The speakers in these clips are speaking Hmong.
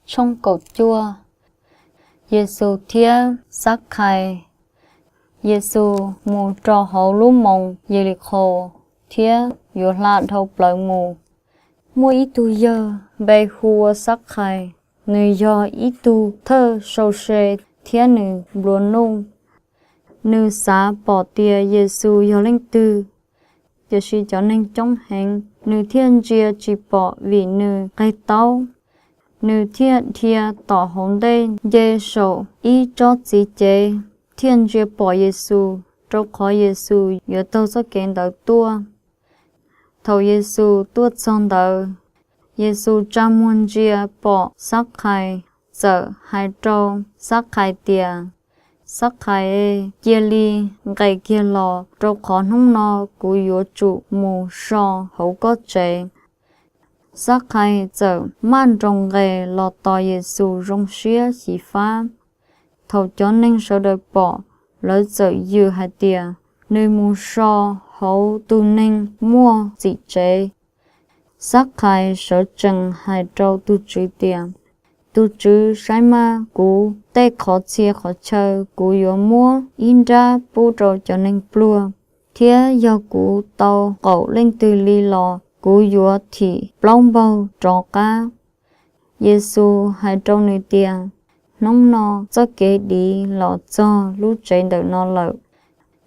Tshooj kaum cuaj. Yexus thiab Xab Khais. Yexus mus rau hauv lub moos Yelikhaus thiab yuav hla dhau plaws mus. Muaj ib tug yawg npe hu ua Xab Khais, nws yog ib tug thawj sau se thiab nws nplua nuj. Nws xav pom tias Yexus yog leej twg, tiam sis cov neeg coob heev, nws thiaj ntsia tsis pom vim nws qeg taub. Nws thiaj dhia tom hauv ntej nce saum ib tsob txiv cev, thiaj ntsia pom Yexus, rau qhov Yexus yuav taug txoj kev ntawd tuaj. Thaum Yexus tuaj txog ntawd, Yexus tsa muag ntsia pom Xab Khais, txawm hais rau Xab Khais tias, Xab Khais, cia li nqes kiag los, rau qhov hnub no kuv yuav tsum mus so hauv koj tsev. Xab Khais txawm maj nroos nqes los tos Yexus zoo siab xyiv fab. Thaum cov neeg sawv daws pom, lawv txawm yws hais tias, Nws mus so hauv tus neeg muaj txim tsev. Xab Khais sawv tsees hais rau tus Tswv tias, Tus Tswv, saib mas, kuv tej qhov txhia qhov chaw kuv yuav muab ib nrab pub rau cov neeg pluag, thiab yog kuv tau qaum leej twg li los kuv yuav thim plaub npaug rov qab. Yexus hais rau nws tias, Hnub no txoj kev div los txog lub tsev ntawm no lawm,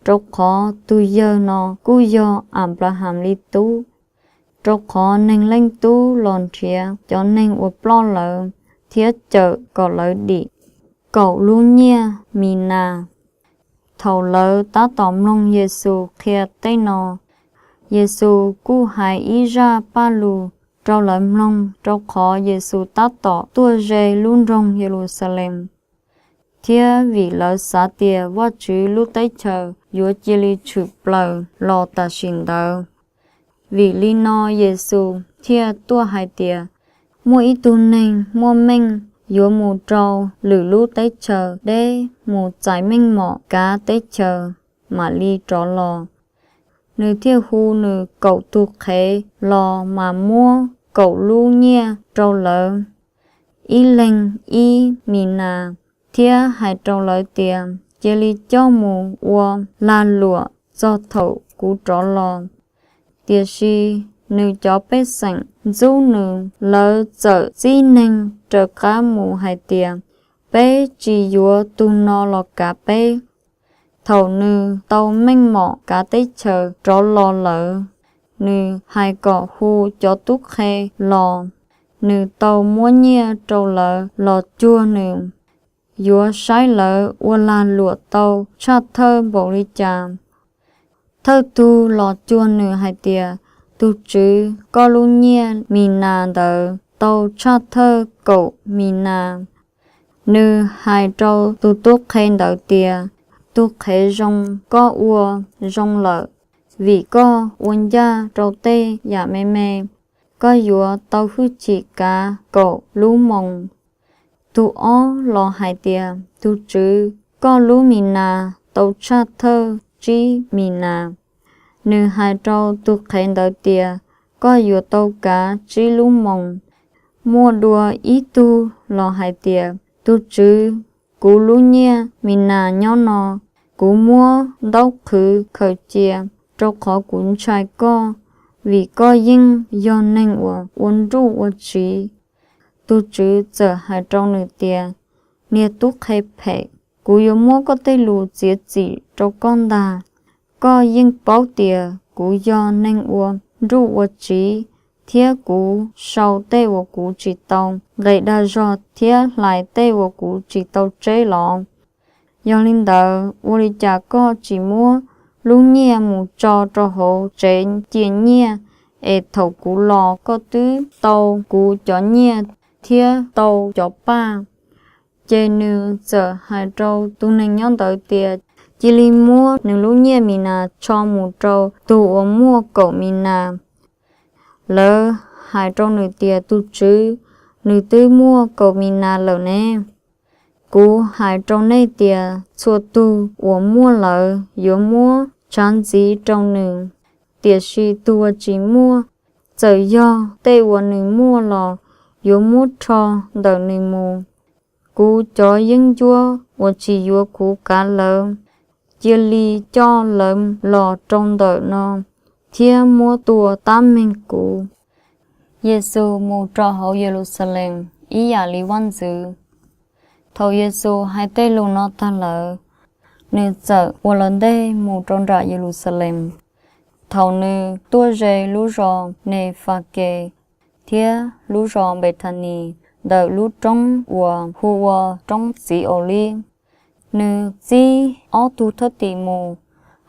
rau qhov tus yawg no kuj yog Anplahas li tub. Rau qhov Neeg Leej Tub los nrhiav cov neeg uas ploj lawm thiab cawm kom lawv dim kaum lub nyiaj Minas. Thaum lawv tab tom mloog Yexus qhia tej no, Yexus kuj hais ib zaj paj lus rau lawv mloog, rau qhov Yexus tab tom tuaj ze lub nroog Yeluxalees, thiab vim lawv xav tias Vajtswv lub teb chaws yuav cia li tshwm plaws los tam sim ntawd. Vim li no Yexus thiaj tuaj hais tias, Muaj ib tug neeg muaj meej yuav mus rau lwm lub teb chaws deb mus txais meej mom kav teb chaws mam li rov los. Nws thiaj hu nws kaum tus qhev los mas muab kaum lub nyiaj rau lawv, ib leeg ib Minas, thiab hais rau lawv tias, Cia li coj mus ua lag luam txog thaum kuv rov los. Tiam sis nws cov pej xeem ntxub nws, lawv txawm txib neeg raws qab mus hais tias, Peb tsis yuav tus no los kav peb. Thaum nws tau meej mom kav teb chaws rov los lawm, nws hais kom hu cov tub qhe los. Nws tau muab nyiaj rau lawv los cuag nws, yuav saib lawv ua lag luam tau tshaj thawj npaum li cas. Thawj tug los cuag nws hais tias, Tus tswv, koj lub nyiaj Minas ntawd tau tshaj thawj kaum Minas. Nws hais rau tus tub qhe ntawd tias, Tus qhev zoo, koj ua zoo lawm, vim koj ua ncaj rau tej yam me me, koj yuav tau hwj chim kav kaum lub moos. Tus ob los hais tias, Tus tswv, koj lub Minas tau tshaj thawj tsib Minas. Nws hais rau tus qhev ntawd tias, Koj yuav tau kav tsib lub moos. Muaj dua ib tug los hais tias, Tus tswv, kuv lub nyiaj Minas nyob no, kuv muab ntaub qhwv khaws cia, rau qhov kuv ntshai koj, vim koj yeej yog neeg uas ua nruj ua tsiv. Tus tswv txawm hais rau nws tias, Niag tub qhe phem, kuv yuav muab koj tej lus txiav txim rau koj ntag. Koj yeej paub tias kuv yog neeg ua nruj ua tsiv, thiab kuv sau tej uas kuv tsis tau nqes dag zog thiab hlais tej uas kuv tsis tau tseb los. Yog li ntawd, ua li cas koj tsis muab lub nyiaj mus tso rau hauv tsev cia nyiaj, es thaum kuv los koj twb tau kuv cov nyiaj thiab tau cov paj? Ces nws txawm hais rau tus neeg nyob ntawd tias, Cia li muab nws lub nyiaj Minas tso mus rau tus uas muaj kaum Minas. Lawv hais rau nws tias, Tus tswv, nws twb muaj kaum Minas lawm ne. Kuv hais rau nej tias, txhua tus uas muaj lawm yuav muab tshav ntxiv rau nws, tiam sis tus uas tsis muaj, txawm yog tej uas nws muaj los yuav muab rho ntawm nws mus. Kuv cov yeeb ncuab uas tsis yuav kuv kav lawv, cia li coj lawv los rau ntawm no thiab muab tua tab meeg kuv. Yexus mus rau hauv Yeluxalees ib yam li vaj ntxwv. Thaum Yexus hais tej lus no tag lawm, nws txawm ua lawv ntej mus rau nram Yeluxalees. Thaum nws tuaj ze lub zos Nefakes thiab lub zos Npethanis ntawm lub roob uas hu ua Roob Txiv Aulib, nws txib ob tug thwj tim mus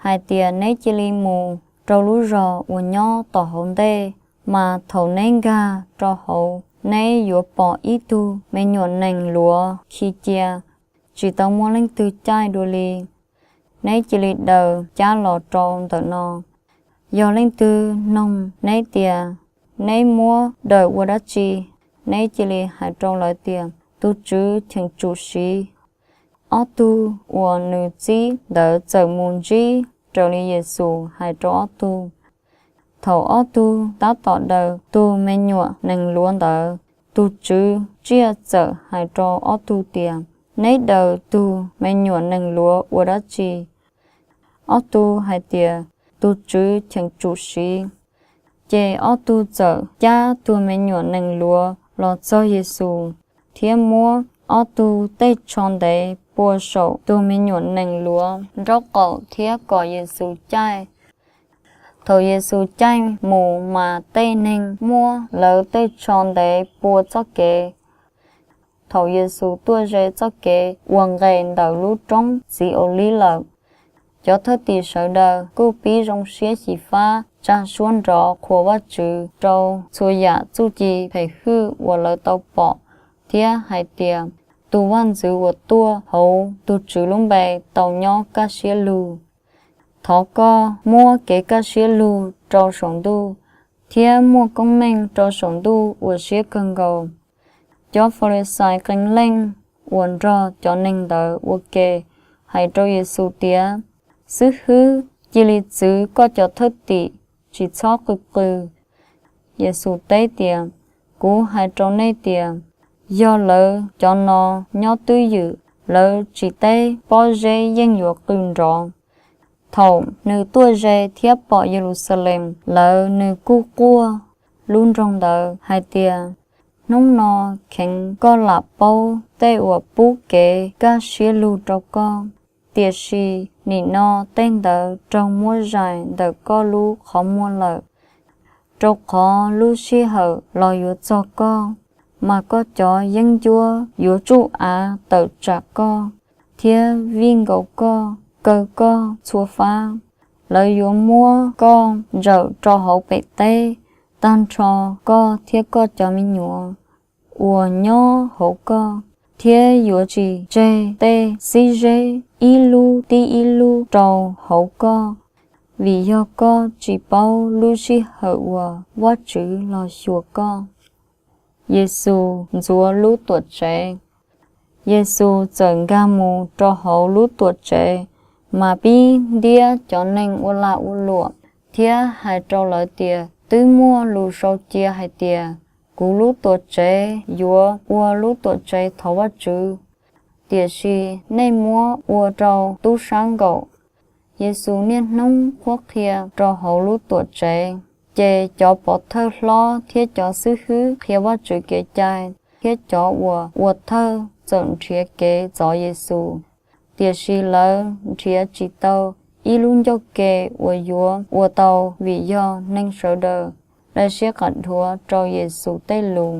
hais tias, Neb cia li mus rau lub zos uas nyob tom hauv ntej, mas thaum neb nkag rau hauv, neb yuav pom ib tug me nyuam nees luav khi cia, tsis tau muaj leej twg caij dua li. Neb cia li daws cab los rau ntawm no. Yog leej twg noog neb tias, Neb muab daws ua dab tsi? Neb cia li hais rau lawv tias, Tus Tswv cheem tsum siv. Ob tug uas nws txib ntawd txawm mus ntsib raws li Yexus hais rau ob tug. Thaum ob tug tab tom daws tus me nyuam nees luav ntawd, tus tswv tsiaj txawm hais rau ob tug tias, Neb daws tus me nyuam nees luav ua dab tsi? Ob tug hais tias, Tus Tswv cheem tsum siv. Ces ob tug txawm cab tus me nyuam nees luav los txog Yexus, thiab muab ob tug tej tsho ntev pua saum tus me nyuam nees luav nraub qaum thiab kom Yexus caij. Thaum Yexus caij mus mas tej neeg muab lawv tej tsho ntev pua txoj kev. Thaum Yexus tuaj ze txoj kev uas nqes ntawm lub Roob Txiv Aulib lawm, cov thwj tim sawv daws kuj pib zoo siab xyiv fab tsa suab nrov qhuas Vajtswv rau txhua yam txuj ci phem hwj uas lawv tau pom, thiab hais tias, Tus vaj ntxwv uas tuaj hauv tus Tswv lub npe tau nyob kaj siab lug. Thov koj muab kev kaj siab lug rau saum ntuj, thiab muaj koob meej rau saum ntuj uas siab kawg nkaus. Cov Falixais qee leej uas nrog cov neeg ntawd ua ke hais rau Yexus tias, Xib hwb, cia li txwv koj cov thwj tim, tsis txhob qw qw. Yexus teb tias, Kuv hais rau nej tias, yog lawv cov no nyob twj ywm, lawv tsis teb pob zeb yeej yuav qw nrov. Thaum nws tuaj ze thiab pom Yeluxalees lawm, nws kuj quaj lub nroog ntawd hais tias, Hnub no kheev koj lam paub tej uas pub kev kaj siab lug rau koj. Tiam sis nim no tej ntawd raug muab zais ntawm koj lub qhov muag lawm. Rau qhov lub sij hawm los yuav txog koj, mas koj cov yeeb ncuab yuav tsuj av tawm tsam koj, thiab vij nkaus koj, kaw koj txhua fab. Lawv yuav muab koj ntsawm rau hauv pem teb, tag nrho koj thiab koj cov me nyuam uas nyob hauv koj, thiab yuav tsis tseg tej xib zeb ib lub tib ib lub rau hauv koj, vim yog koj tsis paub lub sij hawm uas Vajtswv los xyuas koj. Yexus ntxuav lub Tuamtsev. Yexus txawm nkag mus rau hauv lub Tuamtsev, mas pib ntiab cov neeg ua lag ua luam, thiab hais rau lawv tias, Twb muaj lus sau cia hais tias, Kuv lub Tuamtsev yuav ua lub Tuamtsev thov Vajtswv, tiam sis nej muab ua rau tub sab nkaum. Yexus niaj hnub qhuab qhia rau hauv lub Tuamtsev, ces cov pov thawj hlob thiab cov xib hwb qhia Vajtswv kev cai thiab cov uas ua thawj txawm nrhiav kev txov Yexus, tiam sis lawv nrhiav tsis tau ib lub ncauj ke uas yuav ua tau, vim yog neeg sawv daws dai siab qas dhuav rau Yexus tej lus.